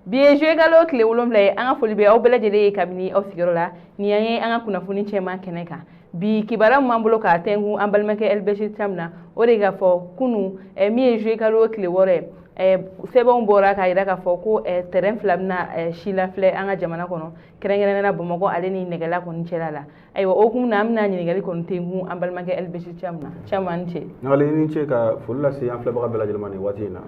Bi ye juillet kalo tile 7 ye. An ka foli bɛ aw bɛɛ lajɛlen ye kabini aw sigiyɔrɔ la. Nin y'an ye an ka kunnafoni cɛman kɛnɛ kan. Bi kibaruya min b'an bolo k'a tɛnkun an balimakɛ Elbɛsi Thiam na, o de k'a fɔ kunu, min ye juillet kalo tile 6 ye, sɛbɛnw bɔra k'a jira k'a fɔ ko terrain fila bɛna si lafilɛ an ka jamana kɔnɔ, kɛrɛnkɛrɛnnenya la Bamakɔ ale ni Nɛgɛla kɔni cɛla la. Ayiwa, o hukumu na, an bɛna ɲininkali kɔni tɛnkun an balimakɛ Elbɛsi Thiam na. Thiam, a ni ce. Ɲagali, ni ce ka foli lase an filɛbaga bɛɛ lajɛlen ma nin waati in na.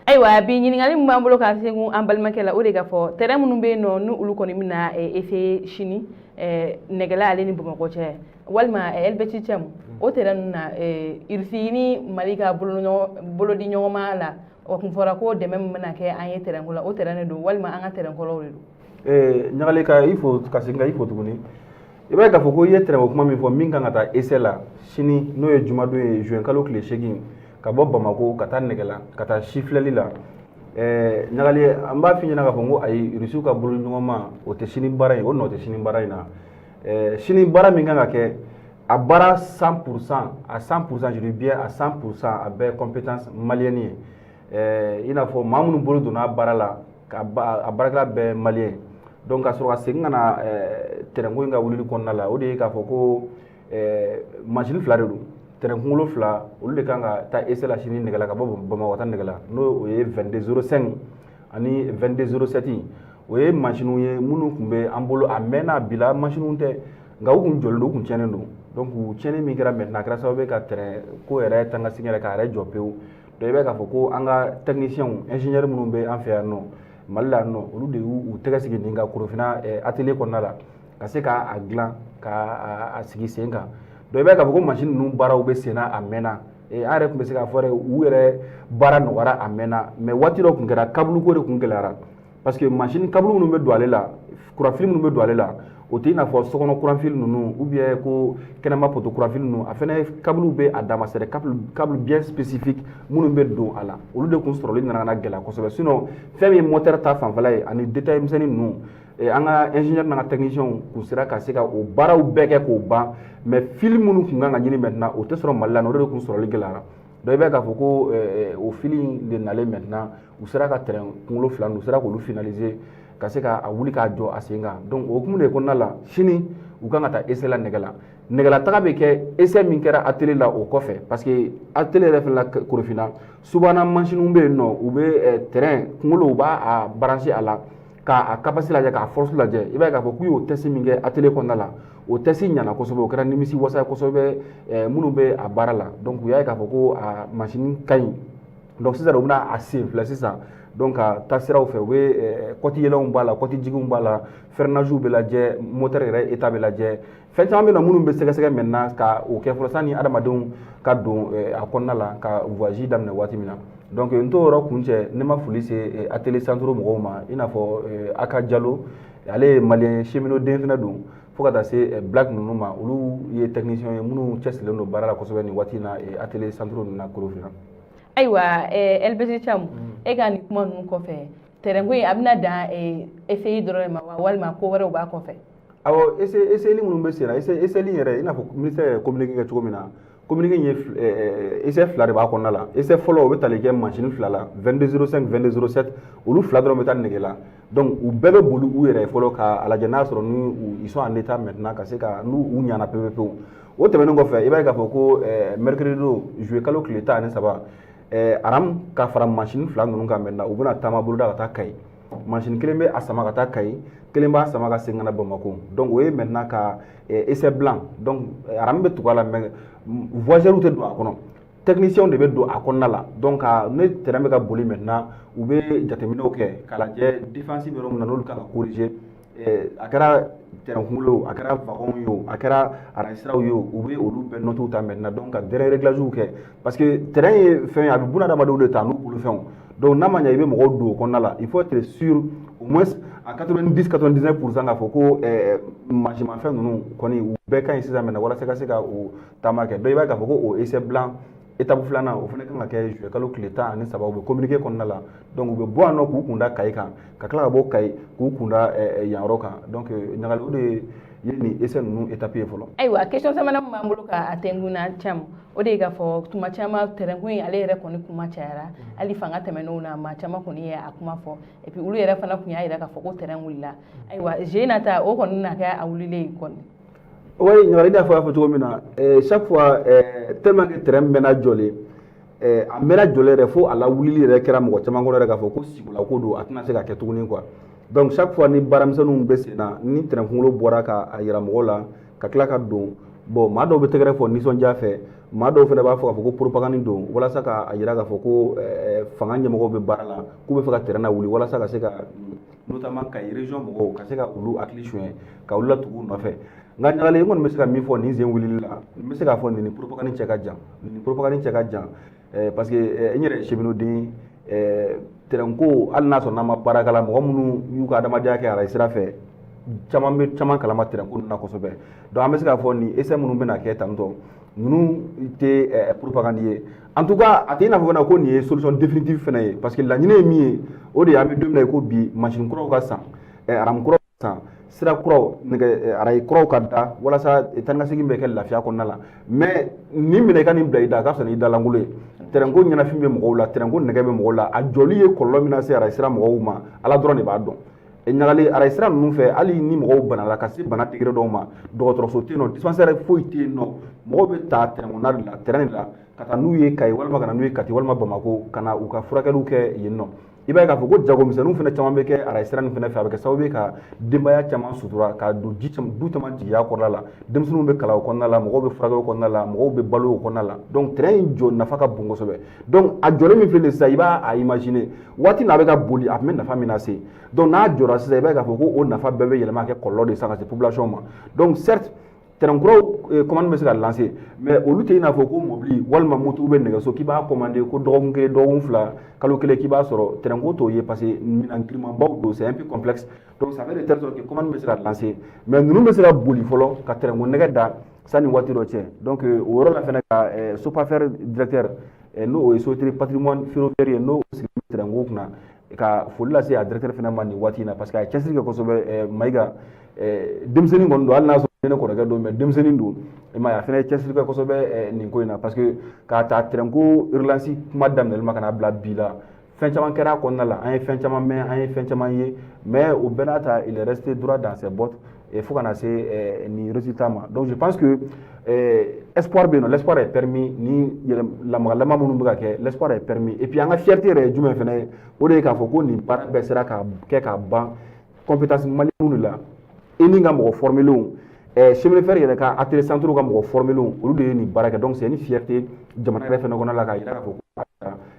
Ayiwa, bi ɲininkali min b'an bolo k'a tɛnkun an balimakɛ la, o de k'a fɔ terrain minnu bɛ yen nɔ, ni olu kɔni bɛna essayer sini Nɛgɛla ale ni Bamakɔ cɛ, walima Elbɛsi Thiam, o terrain ninnu na, Irisi ni Mali ka bolodi ɲɔgɔnma la, o kun fɔra ko dɛmɛ min bɛna kɛ an ye terrain ko la, o terrain de don walima an ka terrain kɔrɔw de don? Ɲagali, ka i fo ka segin ka i fo tuguni. I b'a ye k'a fɔ ko i ye terrain ko kuma min fɔ, min kan ka taa essai la sini, n'o ye jumadon ye, juin kalo tile 8, ka bɔ Bamako ka taa Nɛgɛla ka taa si filɛli la, Ɲagali, an b'a f'i ɲɛna k'a fɔ ko ayi, Irisiw ka bolo ɲɔgɔnma, o tɛ sini baara in, o nɔ tɛ sini baara in na. Sini baara min kan ka kɛ, a baara 100%, à 100%, je dis bien à 100%, a bɛɛ compétence malienne ye. I n'a fɔ maa minnu bolo donna a baara la, ka a baarakɛla bɛɛ malien. Donc ka sɔrɔ ka segin ka na terrain ko in ka wulili kɔnɔna la, o de ye k'a fɔ ko machine fila de don, terrain kunkolo fila, olu de kan ka taa essai la sini Nɛgɛla, ka bɔ Bamakɔ ka taa Nɛgɛla, n'o o ye 2205 ani 2207. O ye machines ye minnu tun bɛ an bolo a mɛnna. Bi la machines tɛ, nka u kun jɔlen don, u kun tiɲɛnen don. Donc tiɲɛni min kɛra maintenant, a kɛra sababu ye ka terrain ko yɛrɛ tan ka segin yɛrɛ k'a yɛrɛ jɔ pewu. Donc i b'a ye k'a fɔ ko an ka techniciens, ingénieurs minnu bɛ an fɛ yan nɔ, Mali la yan nɔ, olu de y'u tɛgɛ sigi nin kan Korofina atelier kɔnɔna la, ka se k'a dilan ka a sigi sen kan. Donc i b'a ye k'a fɔ ko machine ninnu baaraw bɛ sen na a mɛnna. An yɛrɛ tun bɛ se k'a fɔ yɛrɛ, u yɛrɛ baara nɔgɔyara a mɛnna, mais waati dɔ tun kɛra, câble ko de tun gɛlɛyara, parce que machine câble minnu bɛ don ale la, courant fil minnu bɛ don ale la, o tɛ i n'a fɔ sokɔnɔ courant fil ninnu ou bien ko kɛnɛma poteau courant fil ninnu. A fɛnɛ câble bɛ a dama, c'est des câbles bien spécifiques minnu bɛ don a la, olu de kun sɔrɔli nana ka na gɛlɛya kosɛbɛ. Sinon fɛn min ye moteur ta fanfɛla ye ani détail misɛnnin ninnu, an ka ingénieur n'an ka technicien kun sera ka se ka o baaraw bɛɛ kɛ k'o ban. Mais fil minnu kun kan ka ɲini maintenant, o tɛ sɔrɔ Mali la, o de kun sɔrɔli gɛlɛyara. Donc i b'a ye k'a fɔ ko o fil in de nalen maintenant, u sera ka terrain kunkolo fila ninnu, u sera k'olu finaliser ka se ka a wuli k'a jɔ a sen kan. Donc o hukumu de kɔnɔna la, sini u kan ka taa essai la Nɛgɛla. Nɛgɛla taga bɛ kɛ essai min kɛra atelier la o kɔfɛ, parce que atelier yɛrɛ fɛnɛ la Korofina, subahana mansinw bɛ yen nɔ, u bɛ terrain kunkolo, u b'a a brancher a la k'a capacité lajɛ, k'a force lajɛ. I b'a ye k'a fɔ k'u y'o test min kɛ atelier kɔnɔna la, o test ɲɛna kosɛbɛ, o kɛra nimisi wasa ye kosɛbɛ minnu bɛ a baara la. Donc u y'a ye k'a fɔ ko a machine ka ɲi. Donc sisan u bɛna a sen filɛ sisan, donc ka taa siraw fɛ, u bɛ côté yɛlɛnw b'a la, côté jiginw b'a la, freinage bɛ lajɛ, moteur yɛrɛ état bɛ lajɛ, fɛn caman bɛ yen nɔ minnu bɛ sɛgɛsɛgɛ maintenant ka o kɛ fɔlɔ sanni adamadenw ka don a kɔnɔna la ka voyage daminɛ waati min na. Donc n t'o yɔrɔ kun cɛ ne ma foli se atelier centre mɔgɔw ma, i n'a fɔ Aka Jalo, ale ye malien cheminot den fɛnɛ don, fo ka taa se Black ninnu ma, olu ye technicien ye minnu cɛsirilen don baara la kosɛbɛ nin waati in na atelier centre ninnu na Korofina. Ayiwa, LBC Thiam, e ka nin kuma ninnu kɔfɛ, terrain ko in a bɛna dan essai dɔrɔn de ma wa, walima ko wɛrɛw b'a kɔfɛ? Awɔ, essai minnu bɛ sen na, essai yɛrɛ, i n'a fɔ ministère yɛrɛ communiqué kɛ cogo min na, communiqué in ye essai fila de b'a kɔnɔna la. Essai fɔlɔ, o bɛ tali kɛ machine fila la, 2205, 2207, olu fila dɔrɔn bɛ taa nɛgɛ la. Donc u bɛɛ bɛ boli u yɛrɛ ye fɔlɔ k'a lajɛ n'a sɔrɔ ni ils sont en état maintenant ka se ka n'u u ɲana pewu pewu. O tɛmɛnen kɔfɛ, i b'a ye k'a fɔ ko mercredi don, juillet kalo tile 13, rame ka fara machine fila ninnu kan maintenant, u bɛna taama boloda ka taa Kayi. Machine kelen bɛ a sama ka taa Kayi, kelen b'a sama ka segin ka na Bamakɔ. Donc o ye maintenant ka essai blanc. Donc rame bɛ tugu a la, mais voyageurs tɛ don a kɔnɔ, techniciens de bɛ don a kɔnɔna la. Donc ka ne terrain bɛ ka boli maintenant, u bɛ jateminɛw kɛ k'a lajɛ défense bɛ yɔrɔ min na, n'olu kan ka corriger, a kɛra terrain kunkolo ye o, a kɛra wagon ye o, a kɛra rail siraw ye o, u bɛ olu bɛɛ notes ta maintenant, donc ka dernier réglage kɛ, parce que terrain ye fɛn ye, a bɛ bunadamadenw de ta n'u bolofɛnw. Donc n'a ma ɲɛ i bɛ mɔgɔw don o kɔnɔna la, il faut être sûr au moins à 90 99% k'a fɔ ko mansimafɛn ninnu kɔni, u bɛɛ ka ɲi sisan maintenant, walasa ka se ka o taama kɛ. Donc i b'a ye k'a fɔ ko o essai blanc étape filanan, o fana kan ka kɛ juillet kalo tile 13, u bɛ communiqué kɔnɔna la. Donc u bɛ bɔ yan nɔ k'u kun da Kayi kan, ka tila ka bɔ Kayi k'u kun da yan yɔrɔ kan. Donc Ɲagali, o de ye ye nin essai ninnu étape ye fɔlɔ. Ayiwa, question sabanan min b'an bolo k'a tɛngun na Cam, o de ye k'a fɔ tuma caman terrain ko in ale yɛrɛ kɔni kuma cayara, hali fanga tɛmɛnenw na, maa caman kɔni ye a kuma fɔ, et puis olu yɛrɛ fana tun y'a jira k'a fɔ ko terrain wulila. Ayiwa, jeu nata o kɔni na kɛ a wulilen kɔni. Oui, ɲagali, i n'a fɔ y'a fɔ cogo min na, chaque fois, tellement que terrain mɛnna jɔlen, a mɛnna jɔlen yɛrɛ fo a lawulili yɛrɛ kɛra mɔgɔ caman kɔnɔ yɛrɛ k'a fɔ ko sigola ko don, a tɛna se ka kɛ tuguni quoi. Donc chaque fois ni baaramisɛnninw bɛ sen na, ni terrain kunkolo bɔra ka a yira mɔgɔw la ka tila ka don, bon, maa dɔw bɛ tɛgɛrɛ fɔ nisɔndiya fɛ, maa dɔw fana b'a fɔ k'a fɔ ko propagande don, walasa k'a yira k'a fɔ ko fanga ɲɛmɔgɔw bɛ baara la, k'u bɛ fɛ ka terrain lawuli walasa ka se ka notamment Kayi région mɔgɔw ka se ka olu hakili suɲɛ ka olu latugu u nɔfɛ. Nka ɲagalen, n kɔni bɛ se ka min fɔ nin sen wulili la, n bɛ se k'a fɔ nin ni propagande cɛ ka jan, nin ni propagande cɛ ka jan, parce que n yɛrɛ ye cheminot den ye. Terrain ko, hali n'a sɔrɔ n'an ma baara k'a la, mɔgɔ minnu y'u ka adamadenya kɛ arajo sira fɛ, caman bɛ caman kalama terrain ko ninnu na kosɛbɛ. Donc an bɛ se k'a fɔ nin essai minnu bɛna kɛ tantɔ ninnu tɛ propagande ye. En tout cas, a tɛ i n'a fɔ fana ko nin ye solution définitive fana ye, parce que laɲini ye min ye, o de ye an bɛ don min na i ko bi, machine kuraw ka san, rames kuraw ka san, sira kuraw, nɛgɛ arayi kuraw ka da, walasa taa ni ka segin bɛ kɛ lafiya kɔnɔna la. Mais nin minɛ i ka nin bila i da, a ka fisa n'i da lankolon ye. Terrain ko ɲɛnafin bɛ mɔgɔw la, terrain ko nɛgɛ bɛ mɔgɔw la, a jɔli ye kɔlɔlɔ min lase arayi sira mɔgɔw ma, Ala dɔrɔn de b'a dɔn. Ɲagali, arayi sira ninnu fɛ, hali ni mɔgɔw banala ka se bana degré dɔw ma, dɔgɔtɔrɔso tɛ yen nɔ, dispensaire foyi tɛ yen nɔ. Mɔgɔw bɛ taa terrain kɔnɔna de la, terrain de la, ka taa n'u ye Kayi walima ka na n'u ye Kati walima Bamako, ka na u ka furakɛliw kɛ yen nɔ. I b'a ye k'a fɔ ko jagomisɛnninw fana caman bɛ kɛ arayi sira nin fana fɛ. A bɛ kɛ sababu ye ka denbaya caman sutura, ka don ji du caman jigiya kɔrɔla la. Denmisɛnninw bɛ kalan o kɔnɔna la, mɔgɔw bɛ furakɛ o kɔnɔna la, mɔgɔw bɛ balo o kɔnɔna la. Donc terrain in jɔ nafa ka bon kosɛbɛ. Donc a jɔlen min filɛ nin ye sisan, i b'a a imaginer waati min a bɛ ka boli, a tun bɛ nafa min lase. Donc n'a jɔra sisan, i b'a ye k'a fɔ ko o nafa bɛɛ bɛ yɛlɛma ka kɛ kɔlɔlɔ de ye sisan ka se population ma. Donc certes, terrain kuraw commande bɛ se ka lancer, mais olu tɛ i n'a fɔ ko mobili walima moto bɛ nɛgɛso k'i b'a commander ko dɔgɔkun kelen, dɔgɔkun fila, kalo kelen k'i b'a sɔrɔ. Terrain ko t'o ye, parce que minɛn girimanbaw don, c'est un peu complexe. Donc ça fait de telle sorte que commande bɛ se ka lancer, mais ninnu bɛ se ka boli fɔlɔ ka terrain ko nɛgɛ da sanni waati dɔ cɛ. Donc o yɔrɔ la fɛnɛ, ka SOPAFER directeur, n'o ye société patrimoine ferroviaire ye, n'o sigilen bɛ terrain ko kunna, ka foli lase a directeur fɛnɛ ma nin waati in na, parce que a ye cɛsiri kɛ kosɛbɛ. Mayiga, denmisɛnnin kɔni don, hali n'a sɔrɔ ne kɔrɔkɛ don, mais denmisɛnnin don, i m'a ye, a fana ye cɛsiri kɛ kosɛbɛ nin ko in na, parce que k'a ta terrain ko relance kuma daminɛli ma ka n'a bila bi la, fɛn caman kɛra a kɔnɔna la, an ye fɛn caman mɛn, an ye fɛn caman ye, mais o bɛɛ n'a ta, il est resté droit dans ses bottes et fo ka na se nin résultat ma. Donc je pense que espoir bɛ yen nɔ, l'espoir est permis. Ni lamagalama minnu bɛ ka kɛ, l'espoir est permis. Et puis an ka fierté yɛrɛ ye jumɛn fɛnɛ ye? O de ye k'a fɔ ko nin baara bɛɛ sera ka kɛ ka ban compétence malienw de la, i ni ka mɔgɔ formelenw, chemin de fer yɛrɛ ka atelier centraux ka mɔgɔ formelenw, olu de ye nin baara kɛ. Donc c'est une fierté jamana yɛrɛ fɛnɛ kɔnɔ la, k'a yira k'a fɔ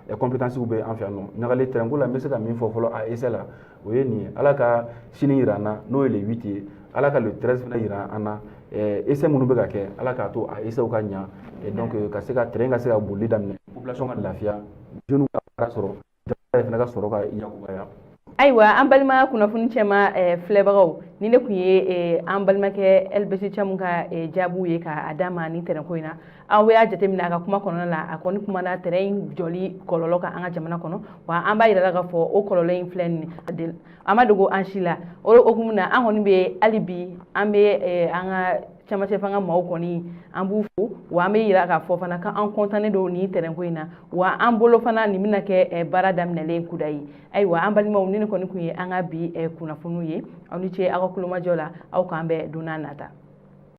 ko compétence bɛ an fɛ yan nɔ. Ɲagalen, terrain ko la, n bɛ se ka min fɔ fɔlɔ a essai la, o ye nin ye. Ala ka sini yira an na, n'o ye le 8 ye, Ala ka le 13 fana yira an na. Essai minnu bɛ ka kɛ, Ala k'a to a essai ka ɲa, donc ka se ka terrain ka se ka bolili daminɛ, population ka lafiya, jeunes ka baara sɔrɔ, jamana yɛrɛ fana ka sɔrɔ ka yakubaya. Ayiwa, an balima kunnafoni cɛma filɛbagaw, ni ne tun ye an balimakɛ LBC Camu ka jaabiw ye k'a d'a ma nin terrain ko in na. Aw y'a jateminɛ a ka kuma kɔnɔna la, a kɔni kumana terrain in jɔli kɔlɔlɔ kan an ka jamana kɔnɔ. Wa an b'a yira la k'a fɔ o kɔlɔlɔ in filɛ nin ye, a ma dogo an si la. O hukumu na, an kɔni bɛ hali bi an bɛ an ka camancɛ fanga maaw kɔni, an b'u fo. Wa an bɛ yira k'a fɔ fana k'an kɔntannen don nin terrain ko in na, wa an bolo fana nin bɛna kɛ baara daminɛlen kuda ye. Ayiwa, an balimaw, ni ne kɔni tun ye an ka bi kunnafoniw ye. Aw ni ce aw ka kulomajɔ la. Aw k'an bɛn don n'a nata.